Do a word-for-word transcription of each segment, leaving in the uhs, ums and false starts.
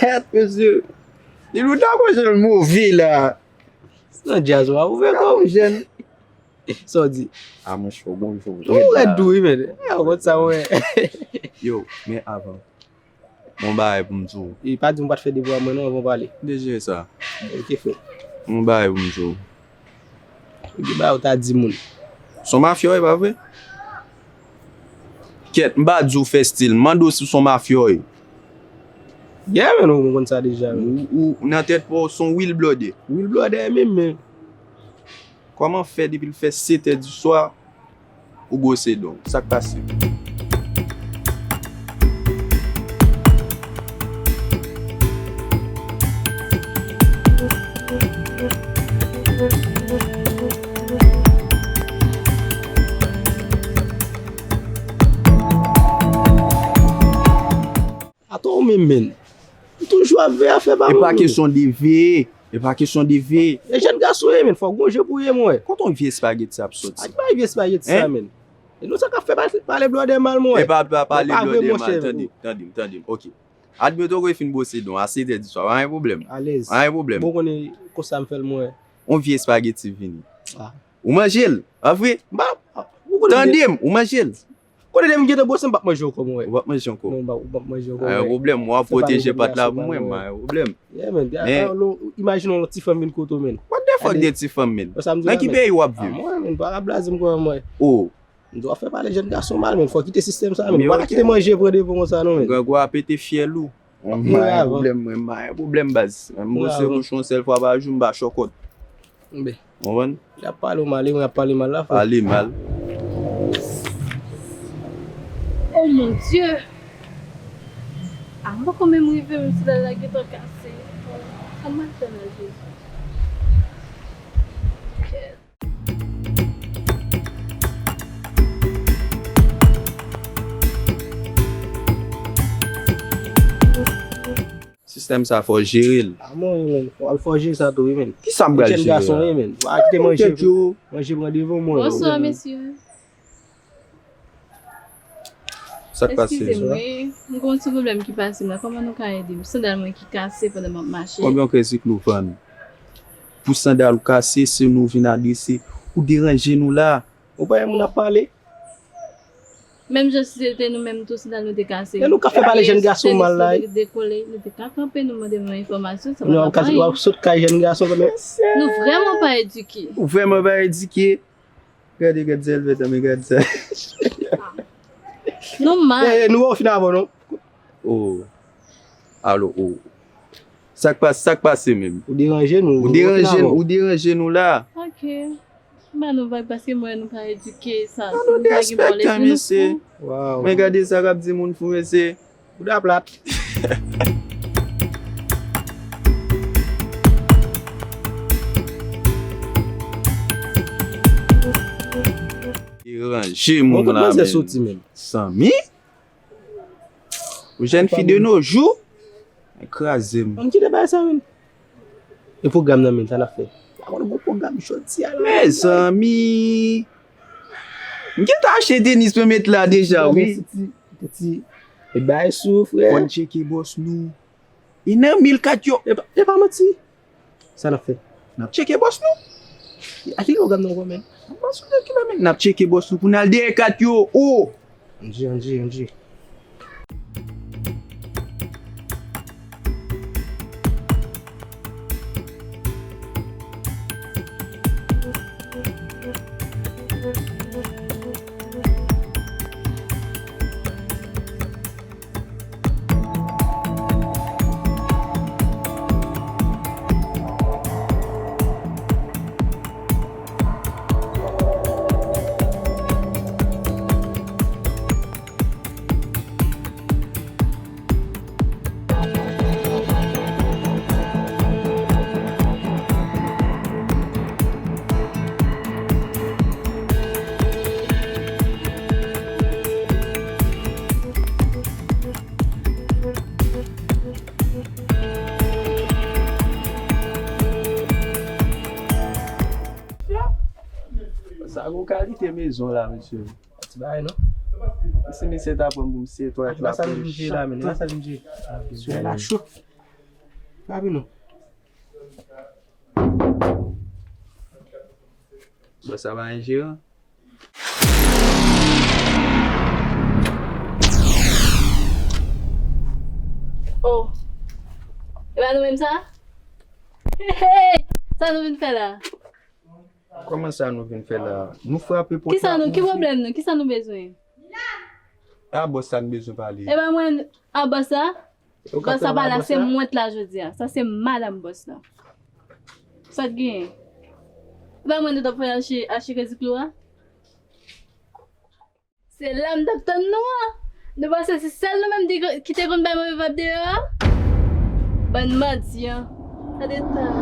Tèt, mesye. Li nou ta konn jèn move la. Se nan djaz w ap ouvè kò w. Jèn. Sa w di? A, mwen cho, gon jou. Ou rèd tou, wi, men. A, w konn sa, mwen. Yo, men avan. Yon bagay pou m di w. E pa di m pa t fè devwa mwen non, anvan w pale. Deje sa. Ok, frè. Yon bagay pou m di w. Ou gen bagay ou ta di moun. S on mafya w ye, pa vre? Kèt, m pa di w fè stil. M mande w si s on mafya w ye. Yeah, men ou konn sa deja, men. Ou, ou nan tèt pa w, s on real bloodè. Real bloodè, menm, men. Kòman fè depi l fè sèt è di swa, ou bwose don? Sa k pase? Atò ou menm, menn. Ou toujou ap veye afè pa moun. E pa kesyon de veye. E pa kesyon de veye. E jèn gason ye, menn. Fòk gon je pou ye, mwen. Kote yon vye espageti sa ap soti? Ak bay vye espageti sa, menn. E nou sa k ap fè pale, pale blòdè mal, mwen. E pa, pa pale blòdè mal. Tande m, tande m, tande m. Ok. Admeton ke w fin bwose don a sèt è di swa. Pa gen pwoblèm. Alèz. Pa gen pwoblèm. Bon, konnen konsa m fè l, mwen. Yon vye espageti vini. Ou manje l, pa vre? Tande m, ou manje l. Kote depi m gentan bwose, m p ap manje ankò, mwen. Ou p ap manje ankò? Non, m p ap, m p ap manje ankò, mwen. Pa gen pwoblèm, w ap pwoteje pat la pou mwen, pa gen pwoblèm. Yeah, man. Imajine yon ti fanm vin kote w, man. What the fuck de ti fanm, man? Nan ki peyi w ap viv? Mwen, man, pa ka blaze m kòm mwen. Oh. M di w ap fè pale jèn gason mal, man. Fò w kite sistèm sa, man. Ou pa ka kite manje pran devan konsa, non, man. Grangou a pete fyèl ou. M pa gen pwoblèm, mwen, m pa gen pwoblèm, baz. M bwose kouch yon sèl fwa pa jou, m pa chòkòt. Konprann? Y ap pale w mal, e mwen y ap pale mal la, frè. Pale mal. Oh mon Dieu! Ah, m poko menm rive, menm si la la gentan kase. Sa m ap fè la, Jezi? Sistèm sa fò jere l. A mwen, wi, men. Fò, fò jere sa tou, wi, men. Kisa m pral jere la? Jèn gason, wi, men. Pa kite manje, manje pran devan mwen. Bonswa, mesye. Sa k pase? Eskize m, wi. M gen yon ti pwoblèm ki pase m la. Kòman nou ka ede m? Sandal mwen ki kase pandan m ap mache. Konbyen w kwè si k nou vann? Pou sandal ou kase, se nou vin adrese. Ou deranje nou la. Ou pa wè moun ap pale? Menm jan si se te nou menm tou, sandal nou te kase. E nou ka fè pale jèn gason mal la, wi. Dekole, nou te ka kanpe, nou mande nou enfòmasyon, sa pa t ap anyen. W ap sot kay jèn gason kanmenm. Nou vrèman pa edike. Ou vrèman pa edike. Gade, gade sèl fèt an, men gade sa. Nou mal. Eh, nou wè w fin avè w, non? Oh. Alo, oh. Sa k pase, sa k pase menm? Ou deranje nou, ou deranje nou, ou deranje nou la. Ok. M ba nou vag paske m wè nou pa edike sa. An nou derespektan, mesye. Wow. Men gade sa k ap di moun fou, mesye. Bouda plat. Deranje moun la, men. Zanmi? Ou jèn fi de nos jours? Kraze m. Ann kite bagay sa, men. E pwogram nan, men, sa n ap fè? Pa konn gon pwogram jodi a la. Mezanmi. M gentan achte tenis mwen met la deja, wi. Ti, ti, ti, e bay sou, frè. Fò n tcheke bòs nou. E nan mil kat yo. E pa, e pa manti. Sa n ap fè? N ap tcheke bòs nou. A ki pwogram nan, men? N ap tcheke bòs nou pou n al dèyè kat yo. Oh! Ann di, ann di, ann di. Sa gon kalite mezon la, mesye. Ti bagay, non? Si misye ta pran pou misye, twalèt la pou li chak tan. Sou la cho. Papi nou. Bòs sa pa gen jeran? Oh. E pa nou menm sa? Hey, hey! Sa nou vin fè la? Kòman sa nou vin fè la? Nou frape pòt la. Kisa nou, ki pwoblèm nou? Kisa nou bezwen? A bòs sa nou bezwen pale. E pa mwen, a bòs sa? Bòs sa pa la, se mwen k la jodi a. Sa se madanm bòs la. Sa k genyen? E pa mwen nou t ap fè achte, achte kredi klou a? Se la m t ap tann nou an. Nou panse se sèl nou menm ki te konn bay move vayb deyò a? Bann mandyan. Gade tan.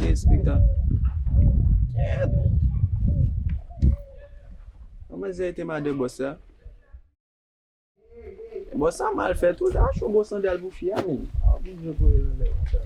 Derespektan. Kèt. Kòman zè te madan bòs la? Bòs sa mal fè tou, sa cho bon sandal pou fi a menm. A, bon, je voye nan lè konsa.